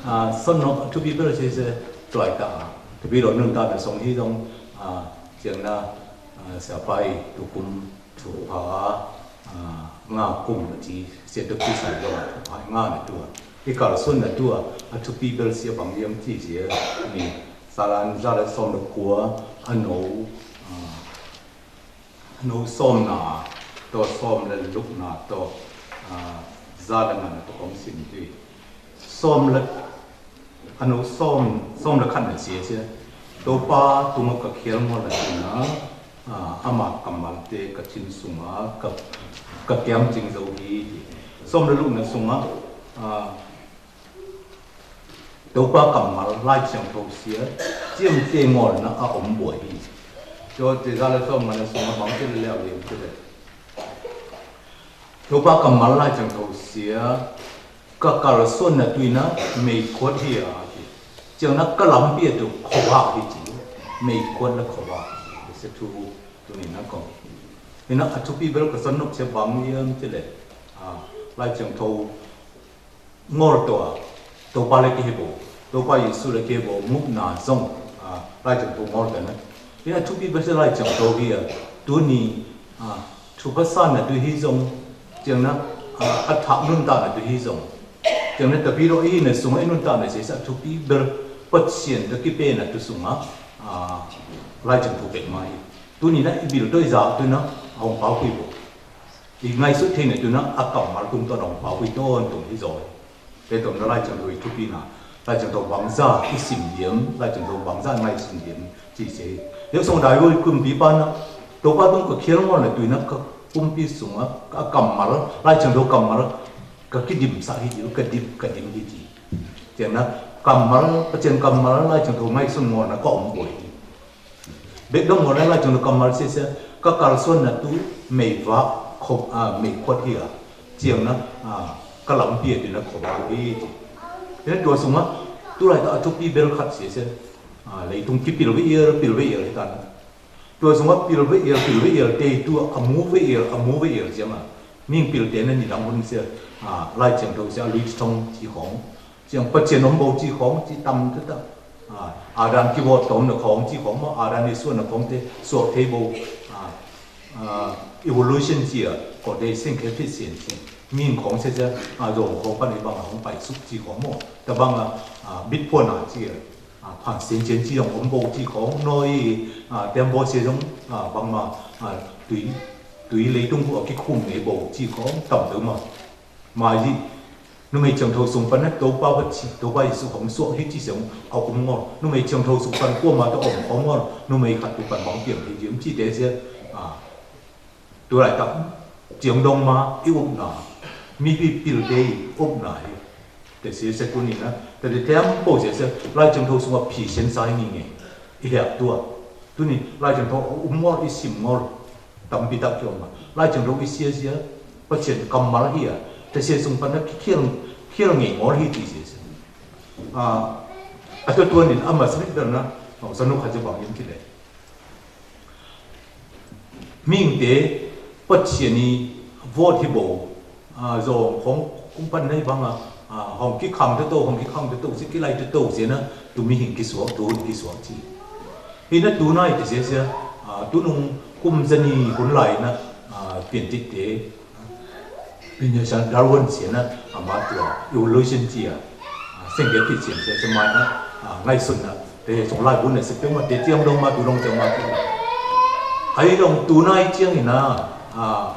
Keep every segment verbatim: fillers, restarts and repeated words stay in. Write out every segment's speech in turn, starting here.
A, sŏnop a thupi bel se se tuai ta. Thupi lŏ nun ta na sŏng hi dong, a, ciang na, a, sia pai tu kum tu ha, a, nga kum na ci, se tu pi sai dong, a, nga na tua. I kal sŏn na tua, a thupi bel se bang yem ci se, ni, sa lan za le sŏng na kua, a no, a, Nô sôm na, tô sôm lê lŭk na, tô, a, za lê ngăn na, tô kông sĭn tui. Sôm lê, a nô sôm, sôm lê khăn na sie sie. Tô pa, tô ngă kơ khiel ngô lê tui na, a, ama kăm mal tê kơ chin sung a, kơ, kơ kiăng ching dô hi. Sôm lê lŭk na sung a, a, Tô pa kăm mal lai chiang thô sie, chiêm tê ngol na a ôm buai hi. Tô tê za lê sôm ngăn na sôm bang tê lê leo lê tê lê. Tô pa kăm mal lai chiang thô sie, kơ kal sôn na tui na mê khuôt hi a. Chiang na kơ lăm pia tô khô bak hi chi, mê khuôt na khô bak. Tê se thu, tô ni na kông. Ni na a thu pi bel kơ sôn nôk se bang yem tê lê. A, lai chiang thô Ngol tô, tô pa lê kê bô, tô pa Yêsu lê kê bô, mŭk na zong, a, lai chiang thô ngol tô na. Ina thu pi bê se lai chiang thô hi a, tô ni, a, thu pa sa na tô hi zong, chiang na, a, a thak nun ta na tô hi zong. Chiang na ta pi ro i na sung i nun ta na se sa thu pi bê, păt sien ta kê pê na tô sung a, a, lai chiang thô pê ma hi. Tô ni na i bil tô i za tô na, a hong pao hui bô. I ngai sut thei na tô na a kăm mal tum tô nong pao hui tô tô hi zoi. Tê tô na lai chiang thô i thu pi na. Lai chiang thô bang za i sim yem, lai chiang thô bang za ngai sim yem. Chi se. Yek song dai hui kum pi pa na. Tô pa tum kơ khiel ngol na tô na kơ kum pi sung a, kơ kăm mal, lai chiang thô kăm mal. Kơ kê dim sa hi chi, kơ dim, kơ dim hi chi. Chiang na kăm mal, pă chiang kăm mal, lai chiang thô ngai sung ngol na kơ ôm bôi. Bek dong ngol na lai chiang thô kăm mal se se, kơ kal sôn na tô mê wa khô, a, mê khuôt hi a. Chiang na, a, kơ lăm pia tô na khô bak hi. Tê na tô sung a, tô lai ta a thu pi bel khăt se se. A, lê tung kê pil wê iel, pil wê iel hi ta na. Tô sung a pil wê iel, pil wê iel, tê tô a mu wê iel, a mu wê iel chiang a. Ning pil tê na ni dang hun se, a, lai chiang thô se a lui thong chi hong. Chiang pă chiang nôm bô chi khong chi tâm tơ tơ. A, a dan ki bô tôm na khong chi khong mô, a dan ni suôn na khong tê, suôn tê bô. A, a, evolution chi a, kô tê sing khe phi sien chi. Ming khong se se, a, dô khong pă ni bang a khong pai suk chi khong mô. Tơ bang a, a, bit pô na chi a. A, phan sien chien chi yong ôm bô chi khong, noi, a, tem bô se yong, a, bang ma, a, tui, tui lê tung bô a ki khung ni bô chi khong, tâm tơ ma. Ma yi, Nô mê chiang thô sung păn na tô pa bơ̆t chi, tô pa Yêsu hŏng suông hê chi sung, a ôm ngor. Nô mê chiang thô sung păn kua ma tô ôm hŏng ngor. Nô mê khăt tô păn bang piang hê jim chi tê se, a, tô lai tăk, chiang dong ma, i ôm na. Mi pi pil tê, ôm na hê. Tê se se tô ni na. Tê tê tê ôm pô se se, lai chiang thô sung a pi sien sai ni ngê. I hê tua. Tô ni, lai chiang thô ôm ngor, i sim ngor. Tâm pi tăk kiong ma. Lai chiang thô i sia sia, pă sien kăm mal hia. Tê se sung păn na ki khiêng, khiêng ngê ngol hi ti sia sia. A, a tô tô nin, a ma srip dal na, a, sa nu kha jê bang yim ki lê. Ming tê, pă sien ni, vot hi bô, a, zong khong, kung păn na bang a, a, hong ki khang tê tô, hong ki khang tê tô, si ki lai tê tô, sia na, tu mi hing ki suak, tu hing ki suak chi. Hi na tu nai tê sia sia, a, tu nung kum zani hun lai na, a, piên tit tê, Pin ya san Darwin sia na, a, ma tua, evolution tia, a, seng ke pit sien sia, sia ma na, a, ngai sun na, tê song lai bun na, sia pin ma, tê tiang dong ma, tu dong tiang ma, tu. Ai dong tu nai tiang na, a,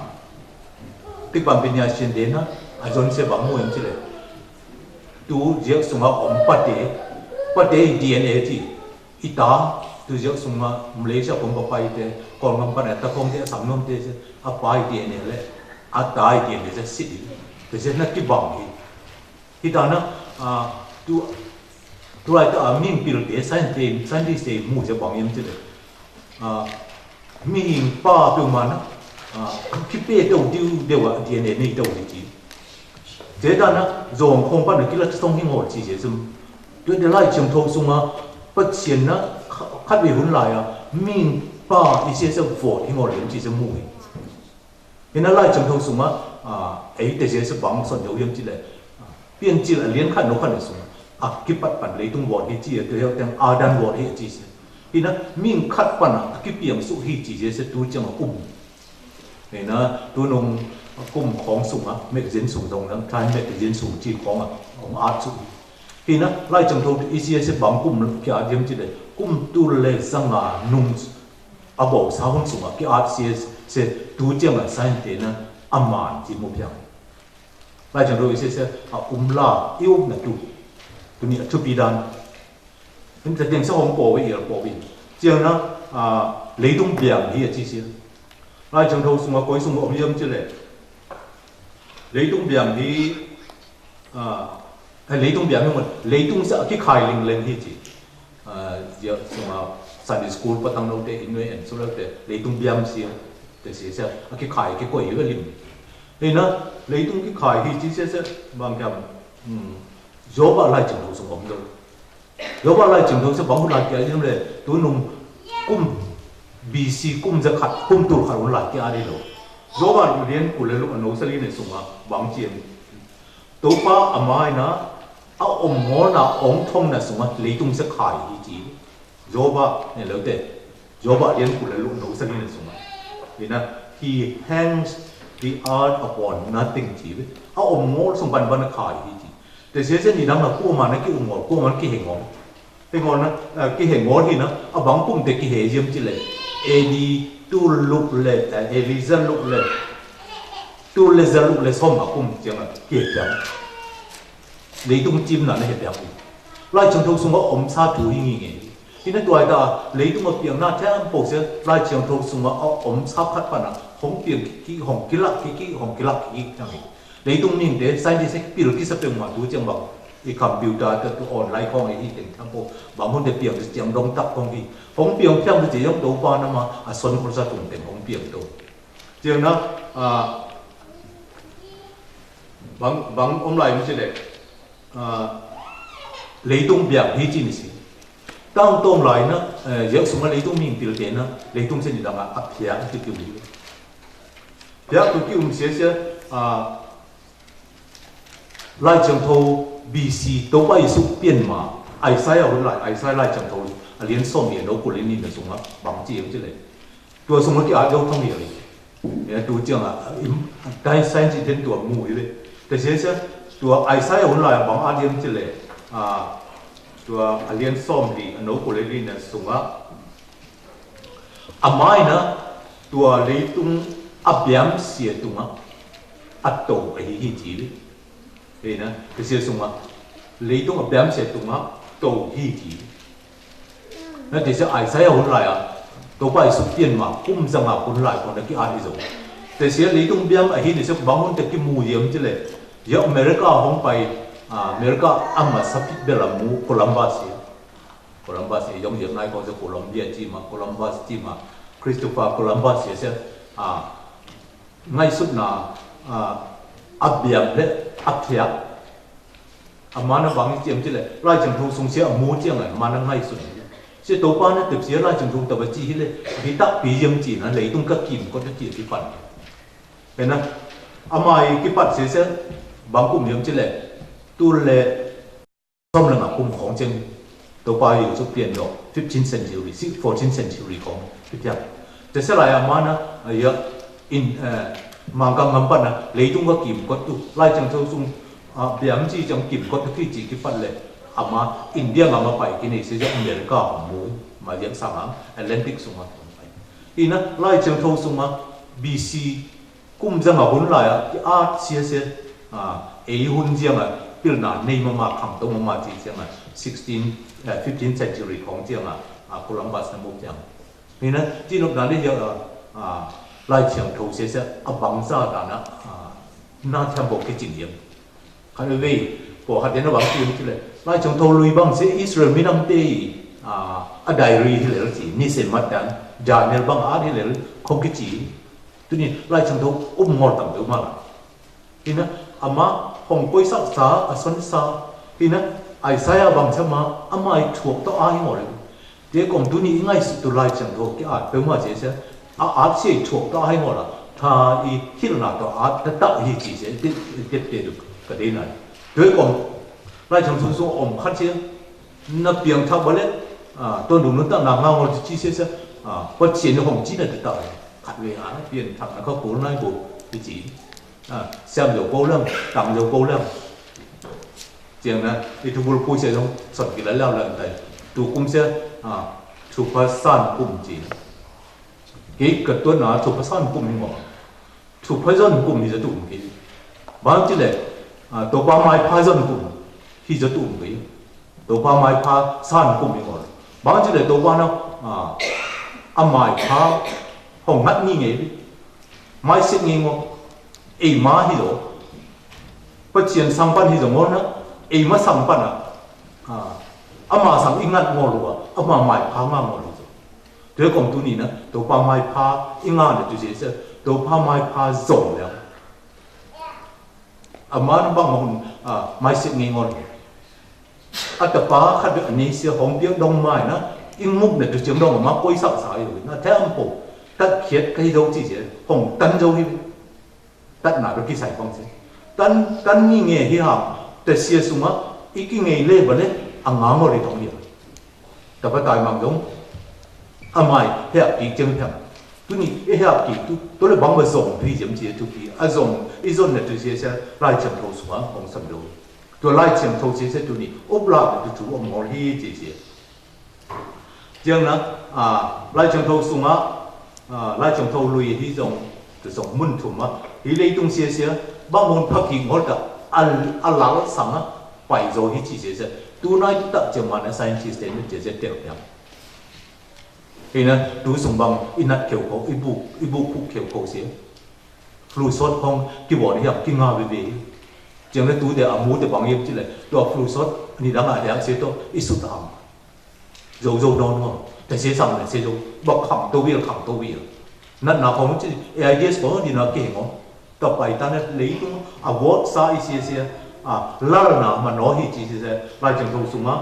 tik ban pin ya sien de na, a, zon sia bang mu yang chi le. Tu ziak sung a om pate, pate D N A ti. I ta, tu ziak sung a Malaysia kong pa pai te, kong ngam pa na ta kong te, sam nom te, a pai D N A le, a ta D N A le, sit i, te se na ki bang hi. Hi ta na, a, tu, tu lai ta a ming pil te, science te, scientist te, mu se bang yem te le. A, ming pa tu ma na, a, ki pe tu diu, diu a D N A ni tu di ti. Te ta na, zong kong pa na ki la song hi ngol chi se sum. Tuê de lai chiang thô sung a, pă sien na, khăt, khăt wê hun lai a, ming pa i sia sa vot hi ngol yem chi sa mui. Hi na lai chiang thô sung a, a, ei te sia sa bang son yau yem chi le. A, piên chi la lien khăt nô khăt nô sung a. A kipăt păn lei tung won hi ci, tu hiau teng adan won hi ci se. Hi na, ming khat păn a kipiang su hi ci se, tu chang a kum. Hi na, tu nung kum khong sung a, magazine sung dong dang, Time magazine sung ci khong a, ong at su. Hi na, lai chang thâu i se se bang kum ki a diam ci le, kum tu le sang a nung a bau sa hun sung a ki at se se, tu chang a sain te na, a man ci mu piang. Lai chang thâu i se se, a um la, i um na tu. Tu ni a tu pi dan. Hên tơdeng sa hong pô wei, yel pô wei. Chiang na, a, lei tung biang hi a ci si. Lai chang thâu sung a koi sung a om yam ci le. Lei tung biang hi, a, a, lei tung biang hi mut. Lei tung sa ki khai ling leng hi ci. A, ya sung a Sunday school pa tăng nô te in wei en su la te. Lei tung biang si. Te si sa, a ki khai ki koi wei lim. Hên na, lei tung ki khai hi ci se se, bang kiam, hmm, Yôba lai chang thâu sung om dong. Yôba lai chang thâu se bang hun lai kia dong le, tu nung kum B C kum za khat, kum tul khat hun lai kia dong lo. Yôba lien ku le lu a nô sa li ne sung a, bang chiem. Tôpa a mai na, a om ngol na, ong thong na sung a, lei tung se khai hi ci. Yôba, ne lo te. Yôba lien ku le lu nô sa li ne sung a. Hi na, he hangs the earth upon nothing ci. A om ngol sung ban ban khai hi ci. Te se se ni dang na ku ma na ki um ngol, ku ma na ki he ngol. He ngol na, a, ki he ngol hi na, a bang kum te ki he yem ci le. A D tu luk le, a, A D za luk le. Tu le za luk le som a kum chiang a, ki he chiang. Lei tung chim na ne he piang. Lai chang thâu sung a om sa tu hi ngi nge. Hi na tuai ta lei tung a piang na thiam pô se lai chang thâu sung a om sa khat pă na. Hong piang ki, hong ki lak ki, hong ki lak ki chang hi. Lei tung ning te, scientist pil ki sa piang ma tu chang bang. I computer ta tu online khong i hi teng thiam pô. Bang hong te piang chang dong tak khong hi. Hong piang thiam tu chang dong pa na ma, a son kon sa tung teng hong piang tu. Chang na, a, bang, bang om lai mi si le. A, lei tung biang hi ci ni si. Tang tông lai na, e, yau sung a lei tung ming pil te na, lei tung se ni dang a, a phiak tu ki um. Phiak tu ki um se se, a, lai chang thâu B C, tôpa Yêsu piên ma, Isaiah hun lai, Isaiah lai chang thâu, a lien som ye nô ku lien ni na sung a, bang ci yau ci le. Tua sung a ki a dâu thong ye le. Ê, tu chiang a, im, tai sai chi ten tua mu i le. Te se se, tua Isaiah hun lai bang a lien chi le. A, tua a lien som di, a nô ku le di na sung a. A mai na, tua lei tung a biam sie tung a. A tô a hi hi chi le. Ê na, te se sung a. Lei tung a biam sie tung a, tô hi chi. Na te se Isaiah hun lai a, tôpa Yêsu piên ma, kum za ngă hun lai, kon na ki a di zo. Te se lei tung biam a hi ni se bang hun te ki mu yem chi le. Ya America hong pai, a, America ama sa pit bela mu Columbus ya. Columbus ya, yong yem nai kon se Columbia chi ma, Columbus chi ma, Christopher Columbus ya se, a, ngai sut na, a, a biam le, a thiak. A mana bang chiam chi le, lai chang thâu sung sia a mu chiang a, mana ngai sut. Sia tôpa na tep sia lai chang thâu ta ba chi hi le, a ki tak pi yem chi na, lei tung ka kim kot ta chi a ki pan. Ê na, a mai ki pat sia sia, bang kum yem chi le, tu le, som le ngă kum khong chiang, tôpa Yêsu piên dŏ, fifteenth century, si-, fourteenth century khong, ki piak. Te se lai a mana, a ya, in, e, mang kang ngăm pan a, lei tung ka kim kot tu, lai chang thâu sung, a, biam chi chang kim kot tu ki chi ki pat le, ama India ngă ma pai ki ni se ya America mu, ma ya sang a, Atlantic sung a pai. Ê na, lai chang thâu sung a, B C, kum za ngă hun lai a, ki a sia sia, a, ê hun chiang a, pil na, nei ma ma khang tông ma ma chi chiang a, sixteen, e, fifteenth century khong chiang a, a, Columbus na mu chiang. Ê na, chi nôk na le ya, a, a, lai chang thâu sia sia, a bang za ta na, a, na thiam bok ki ching yem. Khăn wei, pô khăn dê na bang ching yem chi le. Lai chang thâu lui bang sia Israel mi năm te, a, a diary hi le chi, ni se mat dan, Daniel bang a hi le, khong ki chi. Tu ni, lai chang thâu, um ngol tăm deu ma la. Hi na, ama, hong koi sa sa, a son sa. Hi na, Isaiah bang sa ma, ama i thuak to a hi ngol. Te kong tu ni i ngai sut tu lai chang thâu ki at, peu ma se se, a at se thuak to a hi ngol la. Tha i hil na to at, ta ta hi chi se, te, te, te du, ka de na. Te kong, Lai Siam Thô sung ôm khăt sie, na piêng thăp bă lĕ, a, Tôn Đức Nhún tăk nă ngă ngôl tơ či sie sie, a, bă chien hŏng či nă tơ tăk, khăt we a, piêng thăp nă khăt kôl nai kôl, tơ či, a, Siam dô kôl lăng, Tăng dô kôl lăng. Chiang nă, i thu bul pui sie dong, sŏt kĭ la lao lăng tai. Tu kŭm sie, a, thu pha san kŭm či. Kĭ kơt tuan nă, thu pha san kŭm hĭ ngô. Thu pha zon kŭm hĭ djă tŭm kĭ. Bang či lĕ, a, tô pa mai pha zon kŭm hĭ djă tŭm kĭ. Tô pa mai pha san kŭm hĭ ngô. Bang či lĕ tô pa nă, a, a mai pha hŏng ngă nghi ngê. Mai sĭt ngê ngô. Ê ma hĭ dô. Pă chien sang pan hĭ dô ngô nă. Ê ma sang pan a. A, a ma sang i ngă ngô lu a. A ma mai pha ngă ngô lu dô. Tui kŏm tu ni nă, tô pa mai pha, i ngă nă tu sie sie, tô pa mai pha zong lĕ. A ma nă bang ma hun, a, mai sĭt ngê ngô. A ta pa khăt dơ ni sie hŏng piêng dong mai nă, i ngŭk nă tu chiang dong ma kôi săk sa i nă, temple. Tăt khiet kơ hĭ dô chi sie, hŏng tăn dô hĭ. Tăt nă dô kĭ sai păng sie. Tăn, tăn nghi ngê hĭ hăng, tơ sie sung a, i kĭ ngê lê bă lê, a ngă ngô rê tong yê. Ta bă tai măng dong, a mai, hiăp kĭ chiang thăng. Tu ni, i hiăp kĭ tu, tu lê bang bă zong, phi chiang sie tu kĭ, a zong, i zon nă tu sie sie, Lai Siam Thô sung a, hŏng sam dô. Tu Lai Siam Thô sie sie tu ni, ôp la tu tu ôm ngô hĭ sie sie. Chiang nă, a, Lai Siam Thô sung a, a, Lai Siam Thô lui hĭ dong, tơ song mưn thum a, hĭ lê tung sie sie, bang môn phak kĭ ngol ta, a, a lal sang a, pai dô hĭ chi sie sie, tu nai tu tăk chiang ma nă scientist tê nă sie sie teo piang. Hĭ nă, tu sung bang, i năt khêu khô, i buk, i buk khuk khêu khô sie. Flu shot khong, kĭ bŏn hiăp, kĭ ngă bê bê. Chiang nă tu dê a mu dê bang yêm chi lê, tu a flu shot, ni dang a hiăp sie to, i sut ang. Dô dô dô dô. Tê sie sang nê sie dô. Bă khăng tô wir khăng tô wir. Năt nă khŏng chi AIDS khŏng ni nă kê ngô. Tơ pai ta nê lê tung a word sa i sie sie. A lal nă ma nô hi chi sie sie. Lai Siam Thô sung a.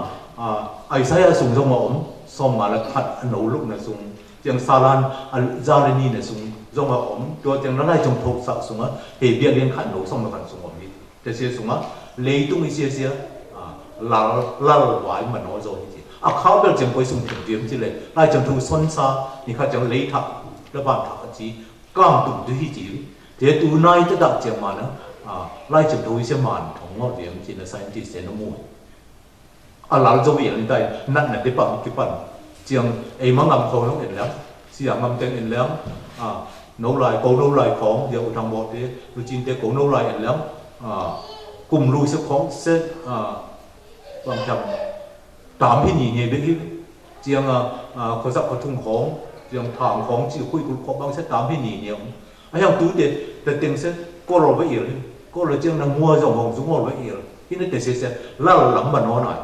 A Isaiah sung dô ma ôm. Sôm ma la khăt a nô luk nă sung. Chiang sa lan a za lê ni nă sung. Dô ma ôm. Dô chiang nă Lai Siam Thô sa sung a. Hê bia lien khăt nô sôm ma khăt sung ôm hi. Tê sie sung a, lê tung i sie sie, a, lal, lal wai ma nô dô hi chi. A khao bel chiang kôi sung thiêng tiêm chi lê, Lai Siam Thô sôn sa, ni khăt chiang lê thak, lê ban thak chi, kang tung tu hi chi. Tê tu nai tê dak chiang ma nă, a, Lai Siam Thô i sie man, thong ngô tiêm chi nă scientist tê nă mu. A lal dô wi ê lin tai, năt nă dê păng kĭ păng. Chiang ê ma ngăm khong nông ên lăng, sia ngăm teng ên lăng, a, nô lai, kâu nô lai khong, dê u thăng bŏ dê, lu chin dê kâu nô lai ên lăng, a, kŭm lu sê khong sê, a, bang chăm, tam hi ni ni bê hi, chiang, a, a, khô săk khô thung khong, chiang thang khong, chi khui kul khô bang sê tam hi ni ni. A hiang tu dê, dê teng sê, kô lô bê il, kô lô chiang nă mua dòng hong dŭng ngô bê il. Hi nă tê sie sie, lal lăm ma nô nai.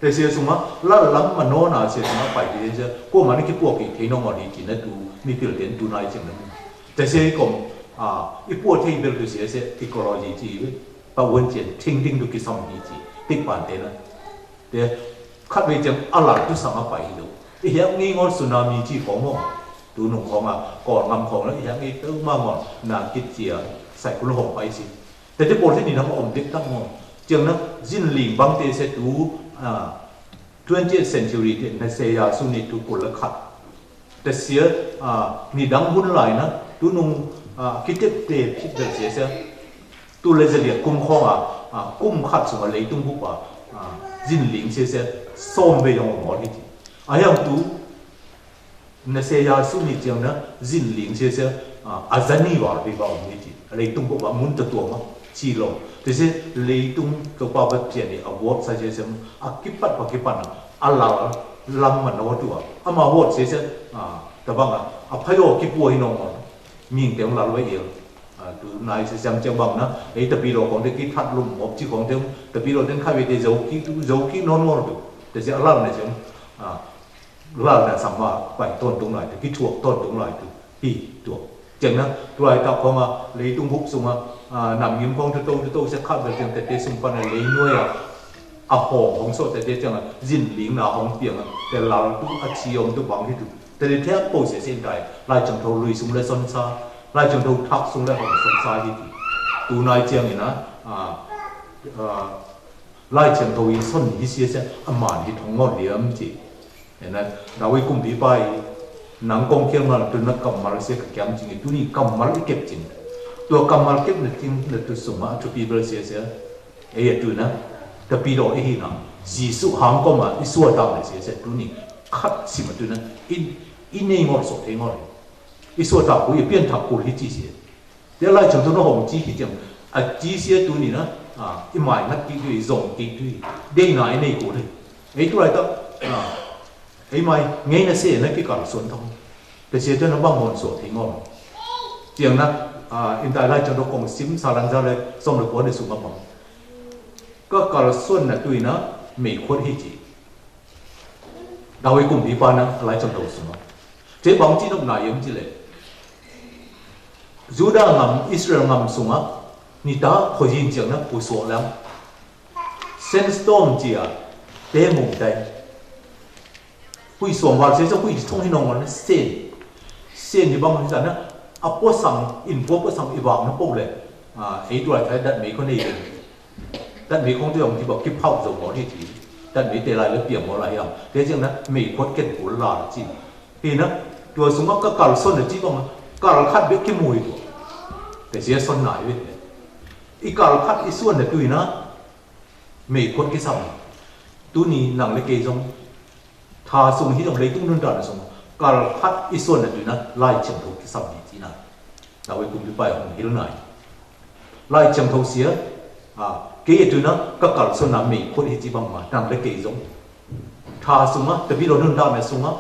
Tê sie sung a, lal lăm ma nô nai sie sung a pai tê sie, kô ma nă kĭ pua kĭ thê nô ngô ni chi nă tu, mi pil tên tu nai chiang nă. Tê sie kôm, a, i pua thê bil tu sie sie, ecology chi, pa wun chien, thing thing tu kĭ song ni chi, tik pan tê nă. Tê, khăt wê chiang a lal tu sang a pai hi dô. I hiăp ngê ngô tsunami chi khong mô. Tu nung khong a, kôl ngăm khong la, i hiăp ngê tơ ma ngô, na kĭt chia, sai kul hong pai si. Tê tê pôl tê ni nă ma ôm dek tăk mô. Chiang nă, jin ling bang tê se tu, a, twentieth century tê, nă se ya su ni tu kul la khăt. Tê sia, a, ni dang hun lai nă, tu nung, a, kĭ tep tê phit dal sia sia. Tu lê djă liê kŭm khong a, a, kŭm khăt sung a lê tung bŭk a, a, jin ling sia sia, sôm bê yong a mô lê chi. A yang tu, nă se ya su ni chiang nă, jin ling sia sia, a, a jani wa bê ba ong lê chi. A lê tung bŭk a mun ta tua ma, chi lo. Tê sia lê tung tua pa bê pia ni, a wot sa sia sia, a kĭ pat pa kĭ pat nă, a lal, lam ma nô tua. A ma wot sia sia, a, ta bang a, a pha yo kĭ pua hi nô ma. Ming teng lal wai il. A, tu nai se siam chiang bang nă, ê, ta pi lo khong tê kĭ that lŭm mop chi khong tê, ta pi lo tê khai wê tê dâu kĭ tu, dâu kĭ nôn nôn tu. Tê sia lal nê siam, a, lal nê sam ma, pai ton tung lai, tê kĭ thuak ton tung lai tu, pi, tuak. Chiang nă, tu lai ta khong a, lê tung bŭk sung a, a, năm ngim khong tu tô, tu tô, se khăt bê chiang tê tê sung pan a lê nuai a, a hong, hong so tê tê chiang a, jin ling nă hong piang a, tê lal tu, a chi om tu bang hi tu. Tê lê thep pô sia sên tai, Lai Chang Thâu lui sung lê son sa, Lai Chang Thâu thak sung lê hong son sa hi ti. Tu nai chiang i nă, a, a, Lai Siêng Thô wi son hi sie se a man hi thong ngol liêm chi. Ena, Dawit Kŭm Bipa i, nang kong kiăng ma tui na kamal sie ka kiăng ching, tui ni kamal i kep ching. Tua kamal kep na ching na tui sung a tui Bible sie se. Ei a tui na, ta pi do i hi na, Yêsu hang kong ma, i sua tang na sie se tui ni, khat sim a tui na, i, i ni ngol so te ngol. I sua tang ku, i pian tang ku hi chi sie. Tia Lai Siêng Thô na hong chi hi tiang, a chi sie tui ni na, a, i mai ngat ki tui, zong ki tui, dei na i nei ku ni. Ei tui lai ta, a, ei mai, ngei na se na ki kal suan thong. Te sie tui na bang mon suan thing on. Tiang na, a, in tai Lai Siêng Thô kong sim, sa lan za le, song le kuan de sung a bang. Ka kal suan na tui na, mei khuat hi chi. Dawit Kŭm Bipa na Lai Siêng Thô sung a. Te bang chi nôk na yem chi le. Yuđa ngam, Israel ngam sung a, ni ta khua yin chiang na ku suak lăng. Sandstorm chi a, te mung tai. Hui suang wal se se hui thong hi nong na sen. Sen ni bang hi sa na, a po sang, in po po sang i wang na po le. A, ei tui lai tai dat mei ko nei. Tăn mê khong tui ong ti bok ki phao zong mô ni ti. Tăn mê tê lai lơ piang mô lai yong. Tê jêng nă mê khuôt kên kul la lơ cin. Hi nă, tua sung a ka kal son nă ti bong, kal khat bê ki mui tua. Tê sia son nai wê. I kal khat i suan nă tui nă, mê khuôt ki sam. Tu ni năng lê kê zong. Tha sung hi dong lê tung nun dan sung. Kal khat i suan nă tui nă, lai chiang thu ki sam ni ti nă. Tao wê kum bi pai hong hil nai. Lai chiang thu sia, a, kê tui nă, ka kal suan nă mê khuôt hi ti bang ma, tang lê kê zong. Tha sung a, tơ bi lo nun dan nă sung a.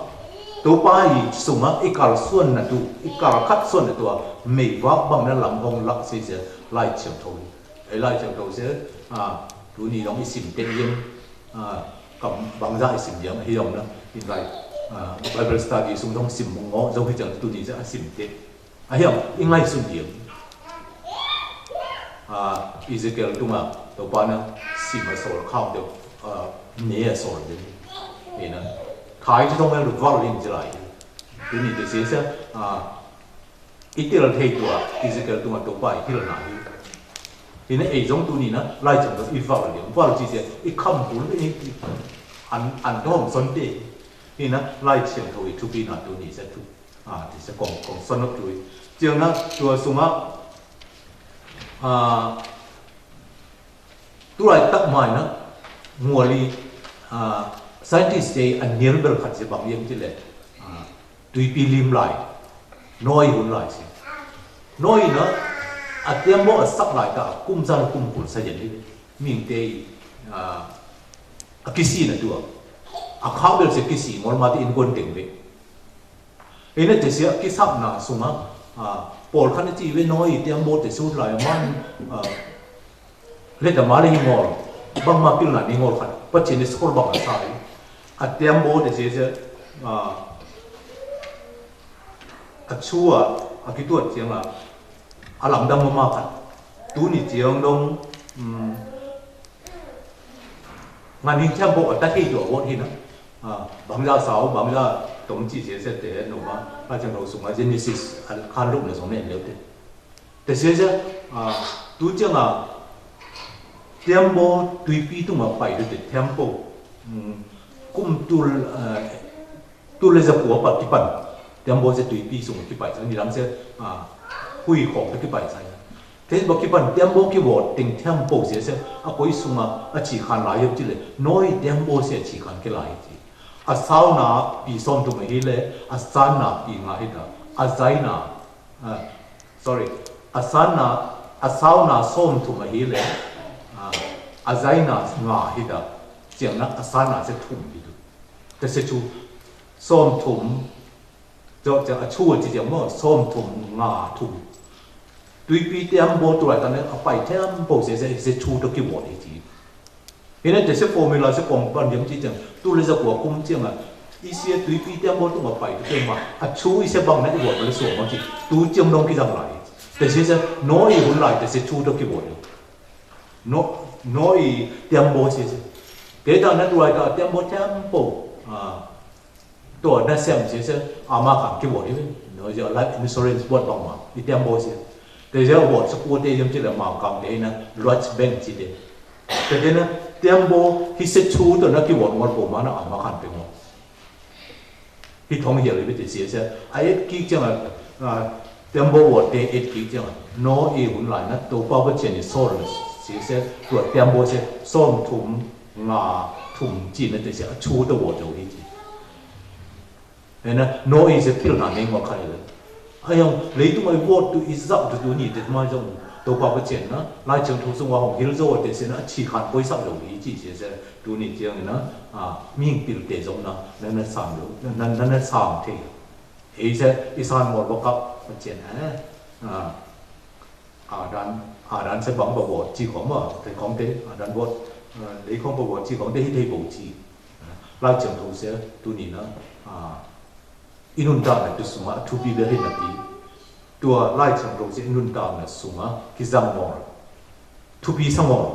Tu pai sung a, i kal suan nă tu, i kal khat suan nă tu a, mê wak bang nă lam hong lak sia sia, lai chiang thu. Ê lai chiang thu sia, a, tu ni dong i sim tê yêm, a, kam bang za i sim yêm, hi dong nă, in lai, a, Bible study sung dong sim mung ngo, dong hi chiang tu ni za sim tê. A hiam, i ngai sun yêm. A, Ezekiel tung a, tơ pa nă, sim a sol, kham tơ, a, ne a sol yêm. Ê nă, khai tu dong a lu val lim jilai. Tu ni tê sia sia, a, i tê la thei tua, Ezekiel tung a tơ pa i hil nai. Hi nă, ê zong tu ni nă, lai chiang thu i val lim, val chi sia, i kham kul, i, i, an, an dong son tê. Hi nă, lai chiang thu i tu pi nă tu ni sia tu. A, ti sa kong, kong son nôk tui. Chiang nă, tua sung a, a, tu lai tak mai nă, mua li, a, scientist dê a niel bel khat si bang yêm ti lê, a, tui pi lim lai, noi hun lai si. Noi nă, a tiam bo a sak lai ta, kum zan kum kul sa yen ni, ming tê, a, a kisi nă tua. A khao bel si kisi, mol ma ti in gon teng bê. Ê nă tê sia ki sap nă sung a, a, pol khan ti wê noi tiam bo tê su lai man, a, lê ta ma lê hi ngol, bang ma pil nă ni ngol khan, pa chi ni skol bang a sai. A tiam bo tê sia sia, a, a chua, a ki tuat chiang a, a lam dang ma khan. Tu ni chiang dong, mm, Ngăn hình temple ở tắt hi dua wot hi nă. A, bang za sau, bang za tông chi sia sia tê nô ma, a chang rô sung a Genesis, a, khan lŭk nă sung nê lêu tê. Tê sia sia, a, tu chang a, temple tui pi tung a pai tê temple. Kum tul, a, Tul lê za kua pa ki pan. Temple sia tui pi sung ki pai sa, ni lam sia, a, hui khong ki pai sa. Tê bok ki pan, temple ki wot, ting temple sia sia, a koi sung a, a chi khan lai yơk chi lê. Noi temple sia chi khan ki lai chi. A sau na pi som tung hi lê, a san na pi nga hi ta. A zai na, a, sorry. A san na, a sau na som tung hi lê. A, a zai na nga hi ta. Chiang na, a san na sia tung hi tu. Tê sia chu, som tung, Chô, chô, a chô chi chang mô, som tum nga tum. Tui pi temple tu lai ta nê, a pai temple sia sia, sia chu tơ ki wot hi chi. Hi nê tê sia formula sia kong pan yam chi chang, tu lê sia kua kum chang a. I sia tui pi temple tu ma pai tu chang ma. A chu i sia bang nê i wot lê suang ma chi. Tu chang dong ki dang lai. Tê sia sia, noi hun lai, tê sia chu tơ ki wot. Noi, noi temple sia sia. Tê ta nê tu lai ta temple, temple. A. Tua nă sem sia sia, a ma kam ki wot i, nô, sia life insurance wot bang ma, i tiam bo sia. Tê sia wot sa kua tê yam chi lê ma kam tê nă, Lloyds Bank chi tê. Tê tê nă, Temple hih se chu tơ na ki wot wot pô ma na a ma khan pe ngo. Hih thong hiêl hih bê te sie se. A et ki chang a, a, temple wot te et ki chang a. Nô-ê hun lai na, Tôpa Pachên ni sol sie se, tua temple se, som thum, nga thum chi na te se, a chu tơ wot dô hih chi. Ê na, Nô-ê se phil na neng wa khai le. Ai yong, lei tung ai wot tu i zak tu tu ni te ma yong, Tôpa Pachên na, lai chang thu sung wa hong hil zo te se na, chi khan koi sak zo i chi se se, tu ni chiang na, a, ming pil te zong na, na na sam lo, na, na na sam te. Ê se, i san mor wa kap Pachên, ê. A, Adan, Adan se bang bơ wot chi khong ma, te khong te, Adan wot, ơ, lei khong bơ wot chi khong te hih thei bô chi. Lai chang thu se, tu ni na, a, i nun ta na tu sung a, thupi bê hih na pi. Tua lai chang thu se i nun ta na sung a, ki zang mor. Thupi sang mor.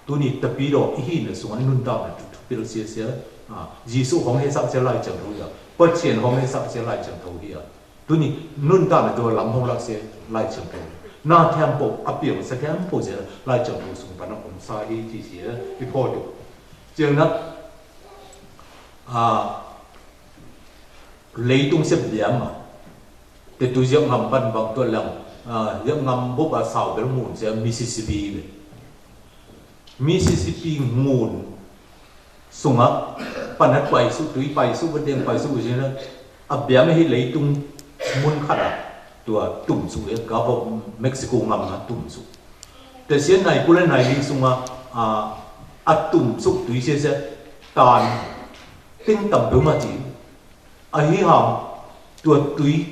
Tu ni tapi dŏ i hih na sung a nun ta na tu, thupi dŏ sie sie, a, Yêsu hong he sak sie lai chang thu hia. Pachên hong he sak sie lai chang thu hia. Tu ni nun ta na tu lam hong lak sie lai chang thu. Na temple a piang sa temple sie lai chang thu sung pa na om sa hi chi sie i pho tu. Chiang na, a, lei tung se biam a. Te tu yơk ngam pan bang tu lăng, a, yơk ngam bôk a sau bel mun se Mississippi bê. Mississippi ngŭn sung a, panat pai su, tui pai su, bơdeng pai su, jêng na, a biam hih lei tung mun khăt a, tua tum su, e, Gulf of Mexico ngam na tum su. Te sie nai kule nai ling sung a, a, a tum su, tui sie se, tan, ting tam bơh ma ji. A hih hang, tua tui,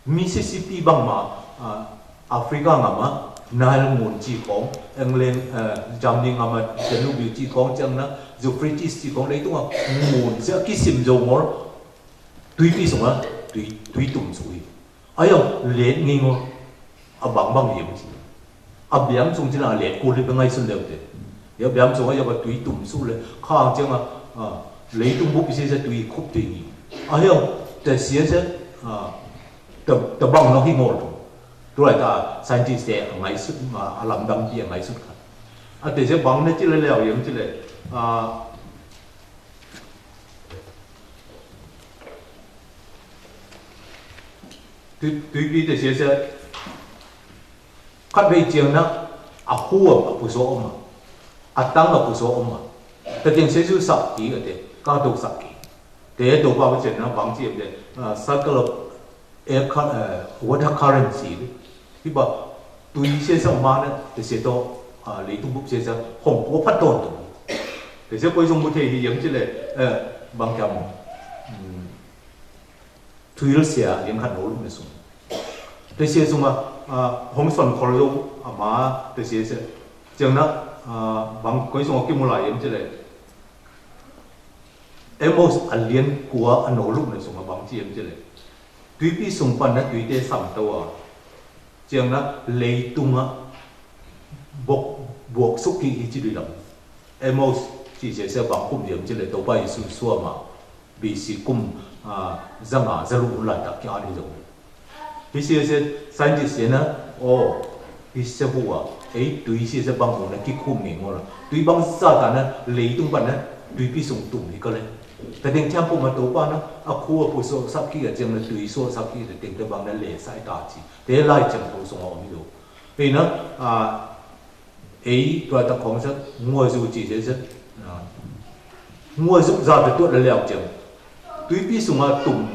Mississippi bang ma, a, Africa ngam a, Nile ngŭn chi khong, England, ơ, Germany ngam a, Danube chi khong, chiang na, Euphrates chi khong, lei tung a, ngŭn, se a ki sim zo ngol, tui pi sung a, tui, tui tum su i. A yong, let ngi ngol, a bang bang yem chi. A biam sung chi na a let kô lip bê ngai sun leo te. Yua biam sung a yua ba tui tum su le. Khang chiang a, a, lei tum bŭp pi se se tui khup tui ni. A hiong, te sie se, a, te, te bang nô hi ngol tum. Tu lai ta scientist te a ngai sut, a, a lam dam pi a ngai sut kha. A te se bang ne chi le leo yem chi le. A, tui, tui pi te sie se. Khăt bê chiang na, a hu a pơsô ôma. A tăng a pơsô ôma. Tơ tiêng se su sak ki a te, ka dôk sak ki. Te dôk ba bơ chen na bang chi em te, a, cycle of air cur-, a, water current si. Hiba, tui se sa ma na, te se to, a, lei tung bŭp se sa, hong pô phat ton to. Te se koi sung mu te hi yem chi le, a, bang kiam. Hmm. Tui lơ sia, yeng khan nô lŭk ne sung. Te sia sung a, a, hong son khol lŭk, a ma, te sia sia. Chiang na, a, bang koi sung a ki mu lai yem chi le. Amos a lien kua a nô lŭk ne sung a bang chi yem chi le. Tui pi sung pan na tui te sam tâu a. Chiang na, lei tung a. Bok, bok suk ki i chi dui lam. Amos, chi sia sia bang kum yem chi le tâu bai su sua ma. Bê si kum, a, zang a, zang lu lai tak ki a ni zong. Bê si se, scientist se na, o, bê si se bu a, ei, tui si se bang mu na ki kum ni ngol. Tui bang sa ta na, lei tung pan na, tui pi sung tung ni ka le. Ta deng thiam pu ma tâu pa na, a khu a pu so sap ki a chiang na tui so sap ki a deng ta bang na le sai ta chi. Te lai chiang pu sung a om ni do. Ei na, a, Ei, tua ta khong sa, ngua zu chi se se. A. Ngua zu za ta tuat la liao chiang. Tui pi sung a tum.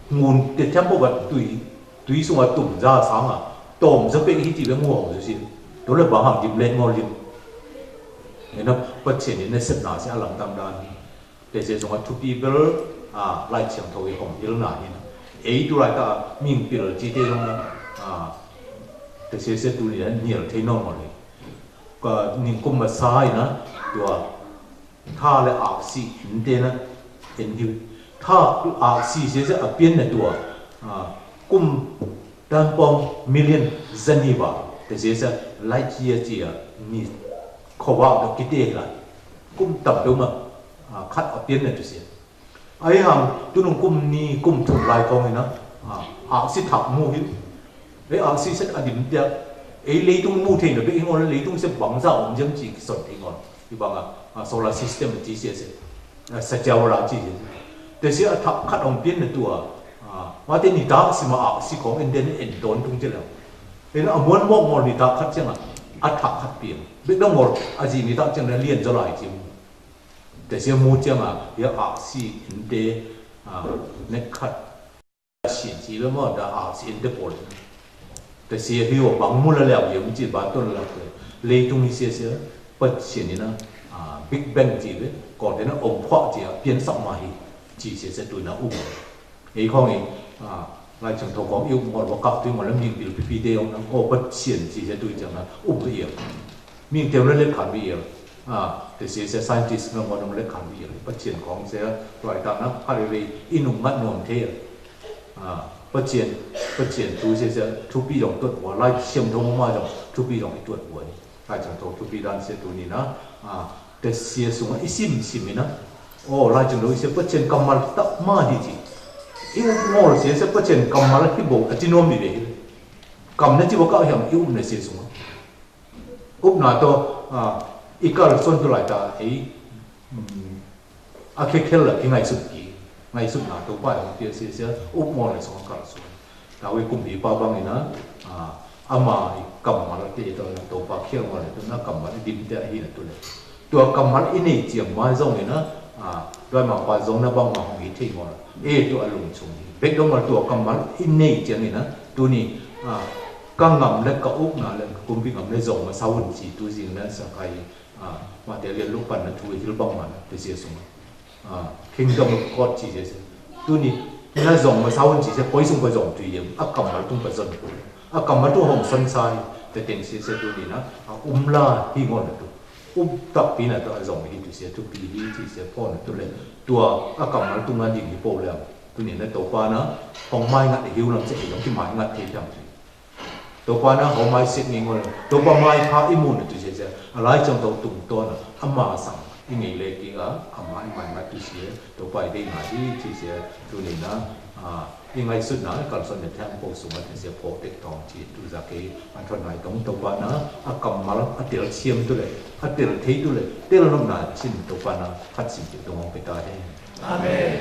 Ngŭn te thiam bô bat tui. Tui sung a tum za sang a. Tôm za pe hi ti be ngua zu sin. Tôle bang hang dim len ngua lim. Ê na, Pachên ni ne sep na se a lam tam dan. Te se sung a thupi bel, a, lai chiang thâu i hong hil na hi na. Ei tu lai ta ming pil chi te sung na, a, te se se tu ni na, niel te nong ma le. Ka ning kum ma sa hi na, tua, tha le ak si, hin te na, hin hil. Tha ak si se se a pian na tua, a, kum Tan pom million zani wa, te se sa light year chia ni khua wa da kite la. Kum tam duma, a, khat a pian na tu se. Ai hang, tu nung kum ni, kum thum lai kong na, a, a si thak mu hin. Ai a si set a dim dia. Ê, leitung mù thei nơ, bĕ ih ngol, leitung se bang za ôm jăm chi kơ son ih ngol. Ih bang a, a, solar system chi se se. A, sa jao la chi se. Tơsĭ a thak khăt ong piên nơ tua. A, ma te ni ta si ma a, si kong en den en don tung jê leo. En a muan mok ngol ni ta khăt chiang a, a thak khăt piên. Bĕ dong ngol, a ji ni ta chiang nơ lien jao lai chi. Tơsĭ mù chiang a, ya a si en de, a, ne khăt. Sien si lơ mơ da a sien de pol. Tơsĭ hyu bang mula leo yem chi ba ton la ke. Leitung hi se se, păt sien ni na, a, Big Bang chi be, ko de na om phuak chi a, piên sak ma hi, chi se se tu na um. Ê khong ê, a, lai chang thâu khong ê um ngol wa kak tu ngol lăm ning bil pi pi de yong na, ko păt sien chi se tu chang na, um be yem. Ming teo lơ lĕ khan bi yel. A, tơsĭ se scientist ngă mơ̆ng lĕ khan bi yel. Păt chiên khong se, lai ta na, kha rê rê, i nung ngăt nuam thế. A, păt chiên, păt chiên tu se se, tu pi yong tuăt wa, lai siam thâu ma yong, tu pi yong i tuăt wa. Lai chang thâu tu pi dan se tu ni na. A, tơsĭ sung i sim sim i na. O, lai chang thâu i se păt chiên kăm mal tăp ma di chi. I ngol se se păt chiên kăm mal hi bo, a ti nuam bi be. Kăm na chi wa ka hiam i um na se sung. Úp na tô, a, i kal son tu lai ta, ê, mm, a khe khe la, ki ngai sup ki, ngai sup na tô bai hong pia sia sia, úp mô lai son kal son. Ta wei kum hi pa bang i na, a, ama i kam ma la te tô na tô pa khe mô lai tô na kam ma la dim te hi na tô le. Tô kam ma la i nei chiang ma zong i na, a, tô ma pa zong na bang ma hong i te mô la. Ê tô a lung chung hi. Bek dong ma tô kam ma la i nei chiang i na, tô ni, a, Ka ngam leh ka uk na leh ka kumpi ngam leh zong ma sa wun chi tu zing na sa kai, a, ma te lien luk pan na tu hil bang ma na tu sia sung. A, Kingdom of God chi sia sia. Tu ni na zong ma sa wun chi sia poi sung pa zong tu yem. A kam ma tung pa zon. A kam ma tung hong san sai. Te teng sia sia tu ni na. A, um la hi ngon na tu. Um tak pi na tu a zong hi tu sia tu pi hi chi sia pon na tu leh. Tua a kam ma tung na ding hi po leh. Tu ni na to pa na. Hong mai ngat hiu lam sia hi zong ki mai ngat te piang tu. Tôpa na hô mai sek ngei ngol. Tôpa mai pha i mun tu sia sia. A lai chong tau tung to na. A ma sang. I ngei le ki a. A ma i mai ma tu sia. Tôpa i dei ma di tu sia. Tu ni na. A, i ngai sut na. Kal son ne thang po sung a tu sia po tek tong chi. Tu za ke. A thon ngai tong tôpa na. A kam mal. A tel siam tu le. A tel thei tu le. Tel nom na chin tôpa na. Khat sim tu tong pe ta he. Amen.